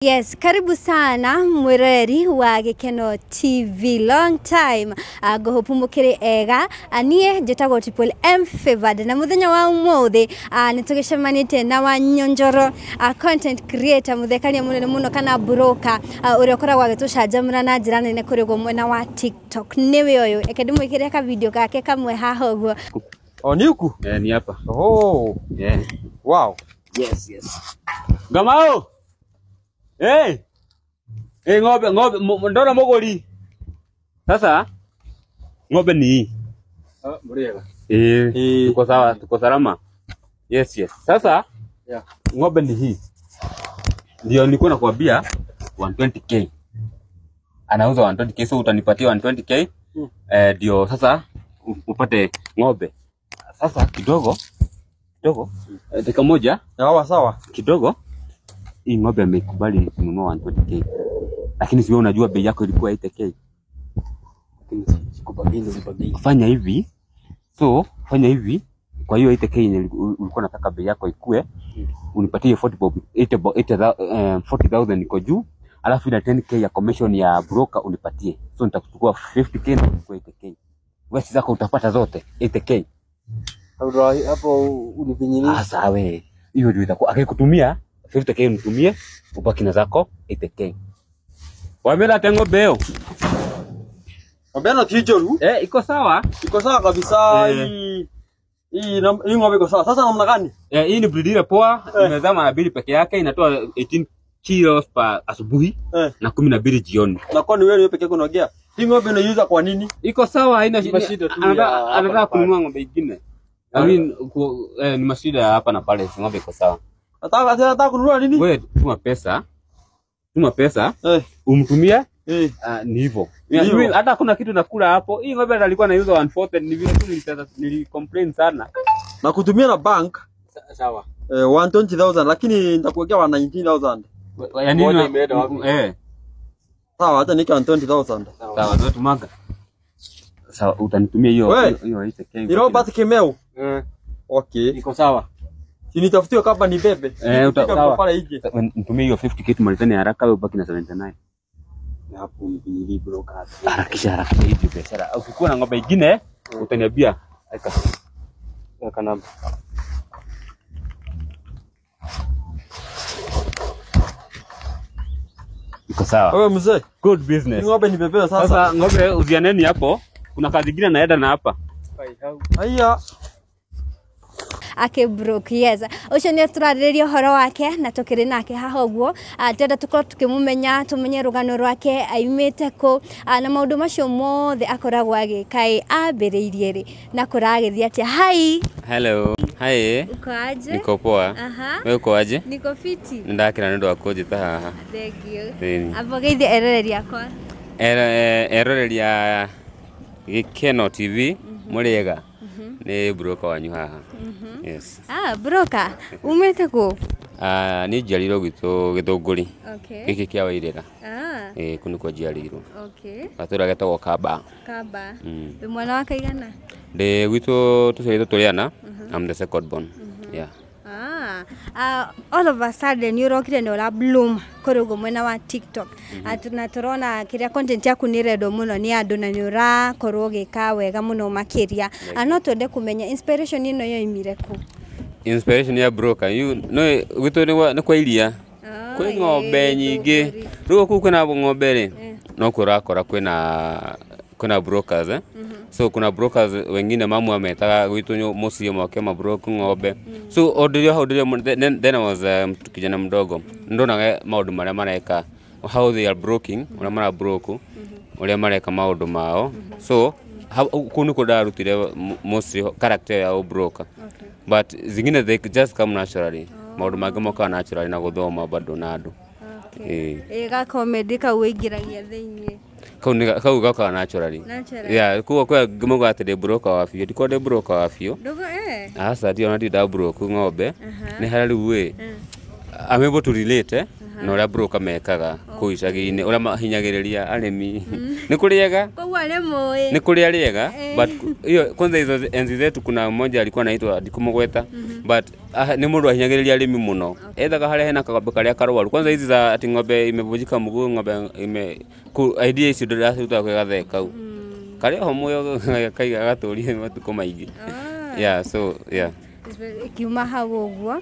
Yes, karibu sana mwiroreri wa Gikeno TV. Long time. Ngũhope mũkĩrĩ ega. Niĩ njĩtagwo Triple M Favored na mũthenya wa ũmũthĩ nĩ tũgĩcemanĩtie na Wanyonjoro, content creator mũthekania mũnene mũno kana broker, ũrĩa ũkoragwo agĩtũcanjamũra na njĩra nene kũrĩ ũguo mwena wa TikTok. Nĩwe ũyũ, reke ndĩmwĩkĩre ka video gake kamwe haha ũguo. Oh, ni huku? Eh, ni hapa. Oh, Yeah. wow. Yes, yes. Gamao. Hey. Hey, ng'ombe ng'ombe ndona mogori. Sasa ng'ombe ni hii. Muriega. Eh, Eh. tuko sawa, tuko salama. Yes, yes. Sasa Yeah. ng'ombe ni hii. Ndio nilikuwa nakwambia 120K. Anauza 120K, so utanipatia 120K. Eh, ndio sasa upate ng'ombe. Sasa kidogo kidogo, dakika moja Sawa sawa. kidogo, hii ng'ombe amekubali kununua 120K, lakini si wewe unajua bei yako ilikuwa 80K. Lakini sikubagini sibagini. Fanya hivi, so fanya hivi, kwa hiyo 80K yenye ulikuwa unataka bei yako ikue, unipatie 40 bob, 80 bob, 40,000 iko juu, alafu ina 10K ya commission ya broker unipatie, so nitakuchukua 50K na uchukue 80K. Wewe si zako utapata zote 80K. Hapo unifinyilie. Ah, sawa, hiyo ndio itakuwa. Akikutumia 50K unitumie, ubaki na zako 80K. Wamela tengo beo. Ng'ombe na tijoru. Eh, iko sawa. Iko sawa kabisa. Eh. Hii ng'ombe iko sawa. Sasa namna gani? Eh, hii ni breed ile poa, imezaa mara mbili peke yake, inatoa 18 kilos pa asubuhi na 12 jioni. Na kwani wewe peke yako unaongea? Hii ng'ombe unaiuza kwa nini? Iko sawa, haina Ni mashida tu ya hapa Anataka na pale. kununua ng'ombe ingine. I mean, ni mashida ya hapa na pale, si ng'ombe iko sawa. Nataka kununua nini? Wewe tuma pesa. Tuma pesa, umtumie. Ni hivyo. Ni hivyo. Mimi hata kuna kitu nakula hapo. Hii ng'ombe alikuwa anauza 140, ni vile tu nilicomplain sana. Na kutumia na bank Sawa. 120,000 lakini nitakuwekea 119,000. Yaani Moja imeenda wapi? Sawa, hata nike 120,000. Sawa, ndio tumaga. Sawa, utanitumia hiyo We. hiyo 8K. Ni Robert Kimeu. Okay. Iko sawa. Si nitafutiwe kama ni bebe. Sawa. Pale nje. Nitumie hiyo 50K tumalizane haraka, wewe ubaki na 79. Na hapo unifinyilie broker. Harakisha harakisha hii ndio biashara. Ukikuwa na ng'ombe ingine utaniambia. Eka. Weka namba. Iko sawa. Wewe mzee, Good hii business. ng'ombe ni bebe sasa. Sasa ng'ombe uzianeni hapo. Kuna kazi ingine naenda na hapa. Haya. Ake broke. Yes, ũcio nĩ tũrarĩrĩria ũhoro wake na tũkĩrĩ nake haha ũguo. Tenda tũkorwo tũkĩmũmenya, tũmenye rũgano rwake, aimĩte kũ, na maũndũ macio mothe akoragwo agĩka ĩ, ambĩrĩirie rĩ na kũragĩthiĩ atĩa. Hi. Hello. Hi. Uko aje? Niko poa. Aha. Wewe uko aje? Niko fiti. Ndakira nĩ ũndũ wa kũnjĩta haha. Thank you. Ĩni. Amba geithie eroreri akwa. Eroreri a Gikeno TV mũrĩega. Nĩ broker wanyu haha. Yes. Ah, broker, umĩte kũ? Niĩ njiarĩirwo gwitũ Gĩthũngũri. Okay. Gĩkĩ kĩa Wairĩra. Ah. Kũu nĩkuo njiarĩirwo. Okay. Gatũra getagwo Kamba. Kamba. Wĩ mwana wa kaigana? Ndĩ gwitũ tũciarĩtwo tũrĩ ana. I'm the second born. Yeah. All of a sudden nĩ ũrokire na ũra bloom kũrĩ ũguo mwena wa TikTok. Na tũrona kĩrĩa content yaku nĩ ĩrendwo mũno nĩ andũ na nĩ ũrakorwo ũgĩka wega mũno makĩria. No twende kũmenya inspiration ĩno yoimire kũ? Inspiration ya broker, you no gwitũ nĩ kwa iria. Kwĩ ng'ombe nyingĩ. Rĩu kũu kwĩna ng'ombe rĩ, no kuo ũrakora kwĩna brokers, eh? So kuna brokers wengine mamu ametaga gwitũ mũciĩ moke mabroke ng'ombe. So ondirio then I was kijana mdogo. Ndonaga maũndũ marĩa mareka, how they are broking, ũrĩa mara broke, ũrĩa mareka maũndũ mao. So kũu nĩkuo ndarutire mostly character ya broker. But zingine they just come naturally. Maũndũ mangĩ mokaga naturally na gũthoma bado na andũ. Ĩ, ga comedy kau wĩingĩragia thĩiniĩ. Kau nĩ kau gakaga naturally. Naturally. Yeah, kuo kwa ngĩmauga atĩ ndĩ broker wa biũ, ndikorwo ndĩ broker wa biũ. Ndũgo eh. Aca ndio na ndirĩ nda broke ng'ombe. Nĩ harĩa rĩu ĩ, I'm able to relate, eh? Na ũrĩa broker mekaga kũu icagi-inĩ, ũrĩa mahinyagĩrĩria arĩmi. Nĩ kũrĩega. Koguo nĩ mũĩ. Nĩ kũrĩa rĩega, but hiyo kwanza hizo enzi zetu kuna mmoja alikuwa anaitwa ndikumũgweta, but nĩ mũndũ ahinyagĩrĩria arĩmi mũno. Ethaga harĩa hena kagombe karĩa karwaru, kwanza hizi za ati ng'ombe imevunjika mguu, ng'ombe ime idea icio ndĩraciruta kwĩ gathee kau karĩa ho muoyo kaiga gatũrie matukũ maingĩ. Yeah, so yeah. Kiuma hau ũguo.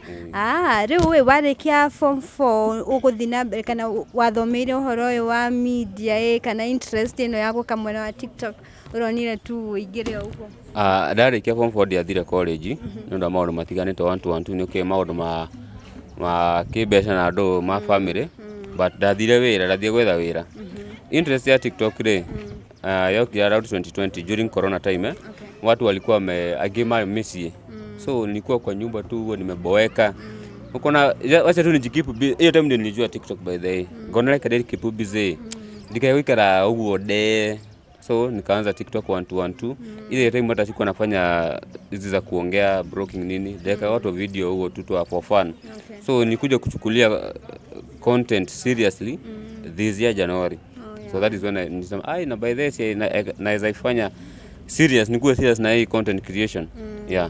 Rĩu wĩ warĩkia form 4, ũgũthiĩ na mbere kana wathomeire ũhoro ũyũ wa media ĩ, kana interest ĩno ya gũka mwena wa TikTok ũronire tu ũingĩre o ũguo? Ndarĩkia form 4 ndiathire college nĩ ũndũ wa maũndũ matiganĩte, 1 2 1 2, nĩ ũkĩũĩ maũndũ ma kĩmbeca na andũ ma family, but ndathire wĩra, ndathire gwetha wĩra. Interest ya TikTok rĩ, yokire around 2020 during corona time, eh? Watu walikuwa angĩ marĩ mĩciĩ, so nilikuwa kwa nyumba tu huo nimeboeka, ukona wacha tu nijikeep hiyo time ndio nilijua TikTok, by the way. Ngona like ndĩ keep busy, ndikae gũikara ũguo nde, so nikaanza TikTok 1212. Ile time hata sikuwa nafanya hizi za kuongea, broking nini, ndeka watu video huo tu for fun. So nikuja kuchukulia content seriously this year January. So that is when I nilisema, ai, na by this naweza ifanya serious, nikuwe serious na hii content creation. Yeah.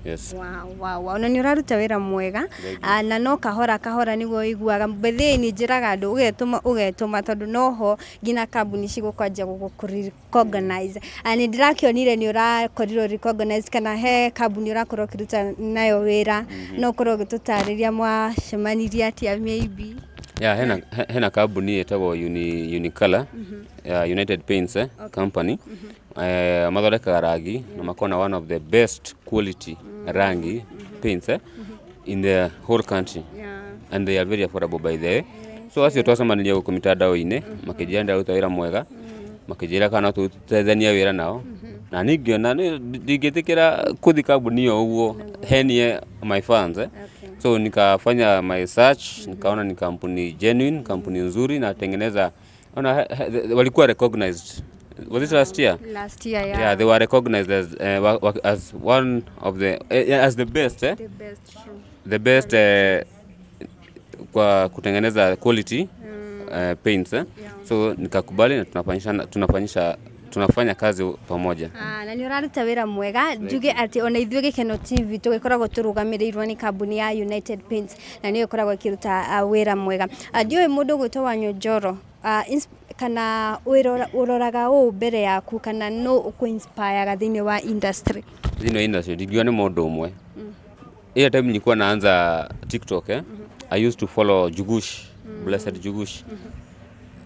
Yes. Wow. Na nĩ ũraruta wĩra mwega. Na no kahora kahora nĩguo ũiguaga mbethĩ nĩ njĩraga andũ ũgetũma ũgetũma, tondũ noho nginya kambuni cigũkwanjia gũkũ recognize. Nĩ ndĩrakĩonire nĩ ũrakorirwo recognize kana he kambuni ũrakorwo ũkĩruta nayo wĩra, no ũkorwo ũgĩtũtarĩria mwacemanirie atĩa maybe? Yeah, hena kambuni ĩtagwo Unicolor, United Paints company. Mathondekaga rangi na makona one of the best quality rangi paints in the whole country, and they are very affordable, by the way. So acio twacemanirie gũkũ mitandao-inĩ, makĩnjĩra ndĩraruta wĩra mwega, makĩnjĩra kana no tũrutithanie wĩra nao, na niĩ ngĩona ndingĩtĩkĩra kũthi kambuni ĩyo ũguo henie my fans, eh. So nikafanya my search, nikaona ni kampuni genuine, kampuni nzuri na tengeneza ona walikuwa recognized, was it last year? Last year, yeah. Yeah, they were recognized as as one of the as the best, eh? The best, true. The best kwa kutengeneza quality paints, eh? So nikakubali na tunafanya kazi pamoja. Na nĩ ũraruta wĩra mwega. Njuge atĩ ona ithuĩ Gĩkeno TV tũgĩkoragwo tũrũgamĩrĩirwo nĩ kambuni ya United Paints na nĩyo ĩkoragwo ĩkĩruta wĩra mwega. Ndiũĩ mũndũ ũgwĩtwo Wanyonjoro, kana ũroraga ũũ mbere yaku kana no ũkũ-inspireaga thĩinĩ wa industry? Thĩinĩ wa industry ndingiuga nĩ mũndũ ũmwe. Ile time nilikuwa naanza TikTok, eh, I used to follow Jugush, Blessed Jugush.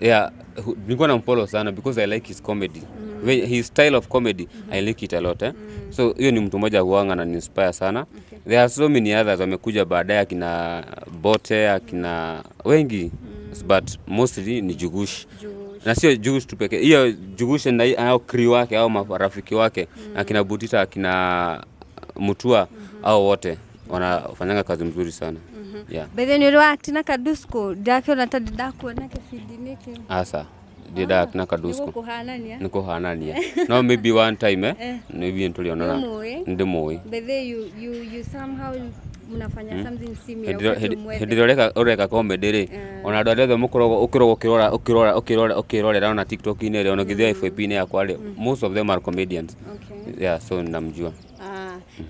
Yeah, nilikuwa namfollow sana because I like his comedy. His style of comedy, I like it a lot, eh. So hiyo ni mtu mmoja huanga na inspire sana. There are so many others wamekuja baadaye, akina Bote, akina wengi, but mostly ni Jugush. Na sio Jugush tu pekee. Hiyo Jugush na au crew wake au marafiki wake, akina Butita, akina Mutua, au wote wanafanyanga kazi mzuri sana. Yeah. Bethe nĩ ũrĩ wa act na Kadusko? Ndakĩona ta ndakuona kĩbindi-inĩ kĩu. Asa ndida na Kadusko. Nĩgũkũhanania. Nĩ kũhanania, no maybe one time, eh, maybe nĩtũrionana. Nĩũmũĩ? Ndĩmũĩ. Bethe you somehow mnafanya something similar. Hĩndĩ ũkĩte ũmwethe. Hĩndĩ ĩrĩa ũreka comedy rĩ, ona andũ arĩa othe mũkoragwo ũkĩrogwo ũkĩrora ũkĩrora ũkĩrora ũkĩrorera ona TikTok-inĩ rĩ, ona ũngĩthiĩ FYP-inĩ yakwa rĩ, most of them are comedians. Yeah, so namjua.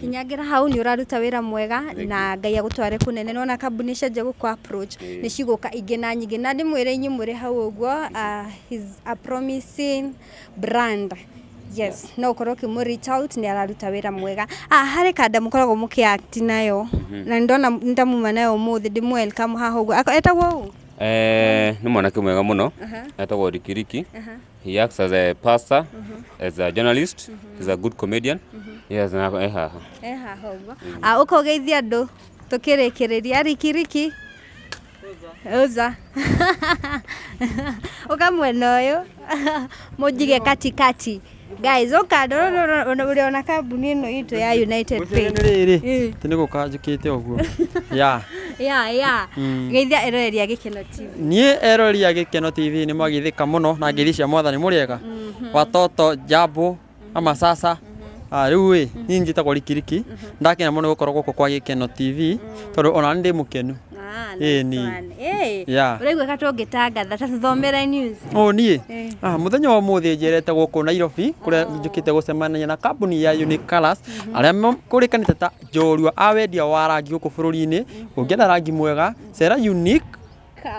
Kinyangĩra hau nĩ ũraruta wĩra mwega na Ngai agũtware kũnene. Nona kambuni cianjia gũkũ approach nĩ cigũka ingĩ na nyingĩ, na ndĩmwĩre inyuĩ mũrĩ hau ũguo, he's a promising brand. Yes, no ũkorwo ũkĩmũ reach out, nĩ araruta wĩra mwega. Harĩ kanda mũkoragwo mũkĩ-act nayo na nĩndona ndamuma nayo ũmũthĩ, ndĩmũ welcome haha ũguo. Etagwo ũũ? Nĩ mwanake mwega mũno etagwo Rikiriki. He acts as a pastor, as a journalist, he's a good comedian. Yes, na haha. Haha ũguo. Ũka ũgeithie andũ tũkĩrĩkĩrĩria. Rikiriki, uza ũka mwena ũyũ mũnjige katikati. Guys, ũka ũrĩona kambuni ĩno itũ ya United Paints. Nĩ rĩrĩ ti nĩ gũka njũkĩte ũguo ya. Ya, geithia eroreri a Gĩkeno TV. Niĩ eroreri a Gĩkeno TV nĩ mwagithĩka mũno na ngeithi cia mwathani, mũrĩega watoto jambo ama sasa. Rĩu ĩ niĩ njĩtagwo Rikiriki, ndakena mũno gũkorwo gũkũ kwa Gĩkeno TV tondũ ona nĩ ndĩ mũkenu. Ĩni. Ũraigua ka tũngĩtangatha ta tũthomere news. O niĩ mũthenya wa ũmũthĩ njerete gũkũ Nairobi kũrĩa njũkĩte gũcemania na kambuni ya Unique Colours arĩa makũrĩkanĩte ta njorua a wendia wa rangi gũkũ bũrũri-inĩ. Ũngĩenda rangi mwega cera Unique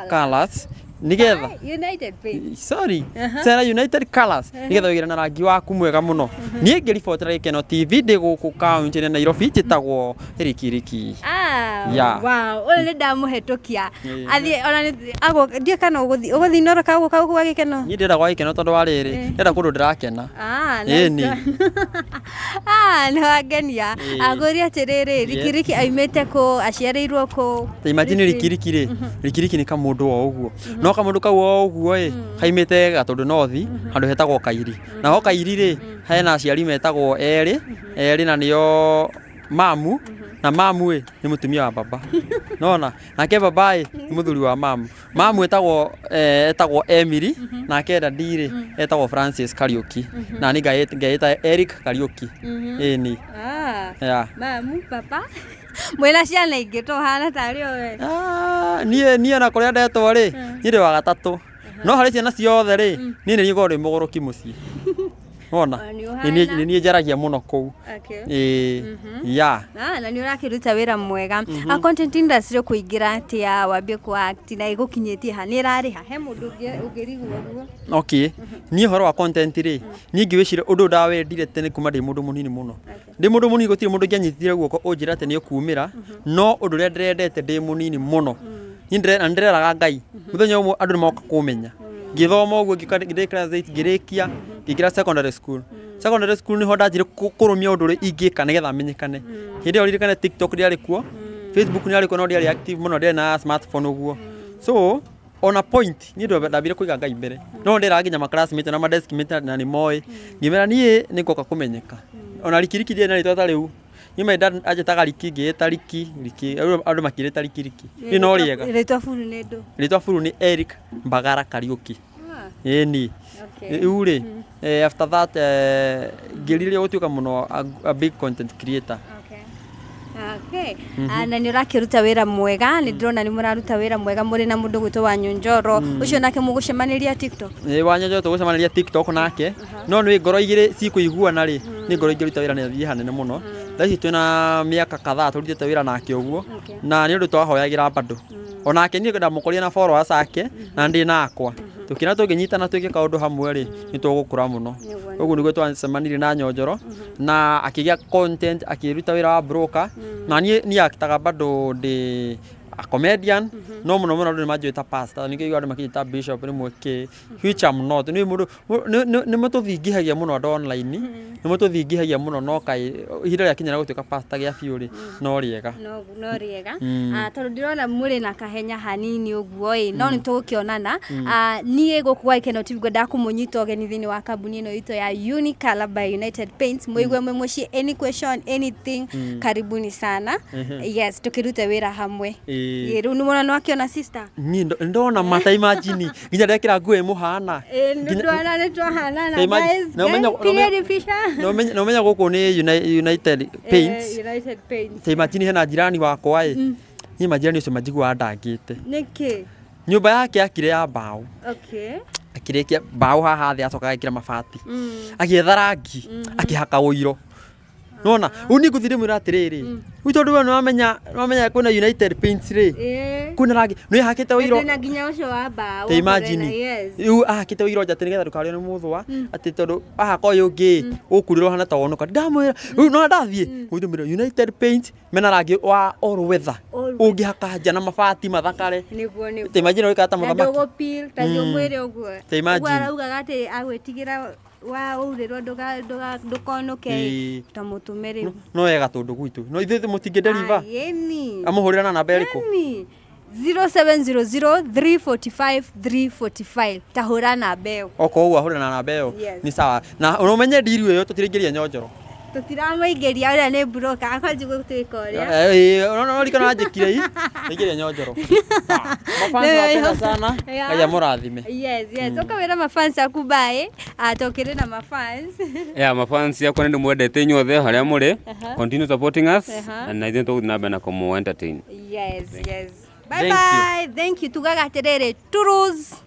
Colours nigetha United Paints. Sorry, cera United Colours nigetha wĩgĩre na rangi waku mwega mũno. Niĩ ngĩribotera Gĩkeno TV ndĩ gũkũ kaunti-inĩ ya Nairobi, njĩtagwo Rikiriki. Wow, ũyũ nĩ ndamũhetũkia. Athiĩ ona ndiĩ kana ũgũthiĩ Noroka ũguo kau gwa Gĩkeno. Niĩ ndĩrenda gwa Gĩkeno tondũ wa rĩrĩ, ndĩrenda kũndũ ndĩrakena. Ĩni. Nĩ wangenia. Ngũrie atĩrĩrĩ, Rikiriki aimĩte kũ, aciarĩirwo kũ? Ta imagine Rikiriki rĩ, Rikiriki nĩ kamũndũ o ũguo. No kamũndũ kau o ũguo ĩ, kaimĩte Gatũndũ North, handũ hetagwo Kairi. Na ho Kairi rĩ, hena aciari metagwo erĩ, erĩ na nĩo mamu, na mamu ĩ nĩ mũtumia wa baba. Nona, nake baba ĩ nĩ mũthuri wa mamu. Mamu etagwo etagwo Emily, nake dadi rĩ etagwo Francis Kariuki. Na niĩ ngeĩta Eric Kariuki. Ĩni. Mamu, papa. Mwĩna ciana ingĩ to hana tarĩ o we. Niĩ ona kũrĩa ndetwo rĩ, niĩ ndĩ wa gatatũ. No harĩ ciana ciothe rĩ, niĩ nĩ niĩ ngoragwo ndĩ mũgũrũki mũciĩ. Wona? Nĩ niĩ njaragia mũno kũu. Na nĩ ũrakĩruta wĩra mwega. Content industry ũkũingĩra atĩa, wambie kũ act na ĩgũkinyĩtie ha, nĩ ĩrarĩha? He mũndũ ũngĩrigwo ũguo? Okay. Niĩ ũhoro wa content rĩ, niĩ ngĩwĩciria ũndũ ndawendire tene kuma ndĩ mũndũ mũnini mũno. Ndĩ mũndũ mũnini gũtirĩ mũndũ ũngĩanyitire guoko ũnjĩre atĩ nĩ ũkumĩra, no ũndũ ũrĩa ndĩrendete ndĩ mũnini mũno. Niĩ ndĩreraga Ngai, mũthenya ũmwe andũ nĩ moka kũmenya. Ngĩthoma ũguo ngĩka class 8 ngĩrĩkia, ngĩingĩra secondary school. Secondary school nĩho ndanjire kũrũmia ũndũ ũrĩa ingĩka nĩgetha menyekane. Hĩndĩ ĩyo ririkane TikTok ndĩarĩ kuo, Facebook nĩyarĩ kuo no ndĩarĩ active mũno, ndĩarĩ na smartphone ũguo. So ona point niĩ ndambire kũiga Ngai mbere. No ndĩraga nginya ma classmate na ma deskmate na nĩ moĩ. Ngĩmera niĩ nĩ ngoka kũmenyeka. Ona Rikiriki ndĩarĩ na rĩtwa ta rĩu. Niĩ my dad anjĩtaga Riki, ngĩĩta Riki, Riki, andũ makĩrĩta Riki Riki. Niĩ no rĩega. Rĩtwa buru nĩ ndũ? Rĩtwa buru nĩ Eric Mbagara Kariuki. Ĩni. Rĩu rĩ, after that ngĩrirĩria gũtuĩka mũno a big content creator. Na nĩ ũrakĩruta wĩra mwega, nĩ ndĩrona nĩ mũraruta wĩra mwega mũrĩ na mũndũ gwĩtwo Wanyonjoro. Ũcio nake mũgũcemanĩria TikTok? Wanyonjoro tũgũcemanĩria TikTok nake. No nĩ ngoro igĩrĩ cikũiguana rĩ, nĩ ngoro ingĩruta wĩra na thiĩ hanene mũno. Thaa ici twĩna mĩaka kadhaa tũrutĩte wĩra nake ũguo, na nĩ ũndũ twahoyagĩra bado. Onake niĩ ndamũkorire na followers ake na ndĩ nakwa. Tũkĩona tũngĩnyitana twĩke kaũndũ hamwe rĩ, nĩ tũgũkũra mũno. Ũguo nĩguo twacemanirie na Nyonjoro, na akĩgĩa content, akĩruta wĩra wa broker, na niĩ actaga bado ndĩ a comedian, no mũno mũno andũ nĩ manjũĩ ta pastor, nĩkĩo andũ makĩnjĩta bishop rĩmwe kĩ, which I'm not. Nĩ mũndũ nĩ mũtũthingihagia mũno andũ online, nĩ mũtũthingihagia mũno no kaĩ ihinda rĩakinya rĩa gũtuĩka pastor gĩa biũ rĩ, no rĩega. No rĩega. Tondũ ndĩrona mũrĩ na kahenya hanini ũguo ĩ, no nĩ tũgũkĩonana. Niĩ gũkũ gwa Gĩkeno TV ngwendaga kũmũnyita ũgeni thĩinĩ wa kambuni ĩno itũ ya Unicolor by United Paints. Mũigue mwĩ mũciĩ, any question, anything, karibuni sana. Yes, tũkĩrute wĩra hamwe. Rĩu nĩ wona nĩ wakĩona sister? Niĩ ndona mata imagine nginya ndekĩra nguo ĩmũhana. Ndona nĩ twahanana, guys. Na ũmenya gũkũ nĩ United Paints. United Paints. Ta imagine hena jirani wakwa ĩ. Niĩ majirani ũcio majiguaga ndangĩte. Nĩkĩ? Nyũmba yake akire ya mbaũ. Akĩrĩkia mbaũ haha thĩ acoka agĩkĩra mabati. Agĩetha rangi, akĩhaka ũiro. Nona, rĩu niĩ ngũthiĩ ndĩmwĩre atĩrĩrĩ, rĩu tondũ we nĩwamenya kwĩna United Paints rĩ, kwĩna rangi, nĩhakĩte ũiro. Ndĩna nginya ũcio wa mbaũ. Ta imagine. Rĩu ahakĩte ũiro nja atĩ nĩgetha ndũkarĩo nĩ mũthũa, atĩ tondũ ahaka ũyũ ũngĩ, ũkurĩrwo ũhana ta wonoka. Ndamwĩra, rĩu no ndathiĩ, ngũthiĩ ndĩmwĩre United Paints mena rangi wa all weather. Ũngĩhaka nja na mabati mathakare. Nĩguo nĩguo. Ta imagine ũrĩkaga ta mũthamaki. Na ndũgũ-peel, ta thiĩ ũmwĩre ũguo. Ta imagine. Ũguo araugaga atĩ agwĩtigĩra wa ũurĩrwo ndũkonuke, ta mũtũme rĩu. No wega tondũ gwitũ. No ithuĩ mũtingĩ-deliver. Ĩni. Amũhũrĩra na namba ĩrĩkũ? 0700 345 345. Ta hũra namba ĩyo. Okorwo ũguo ahũre na namba ĩyo. Nĩ sawa. Na ũmenye ndiru ĩyo tũtiraingĩria Nyonjoro. Tũtiramũingĩria ũrĩa nĩ broker, akwanjia gũtuĩka ũrĩa. No rikana anjĩkire i. Ingĩria Nyonjoro. Mafans wapenda sana. Ngai amũrathime. Yes, yes. Ũkawĩra mafans aku bye. Tũkĩrĩ na mafans. Yeah, mafans yakwa nĩ ndĩmwendete inyuothe harĩa mũrĩ. Continue supporting us and na ithuĩ tũgũthiĩ na mbere na kũmũ entertain. Yes, yes. Bye. Bye Thank you. bye. Thank you. Tugaga atiriri. Turus.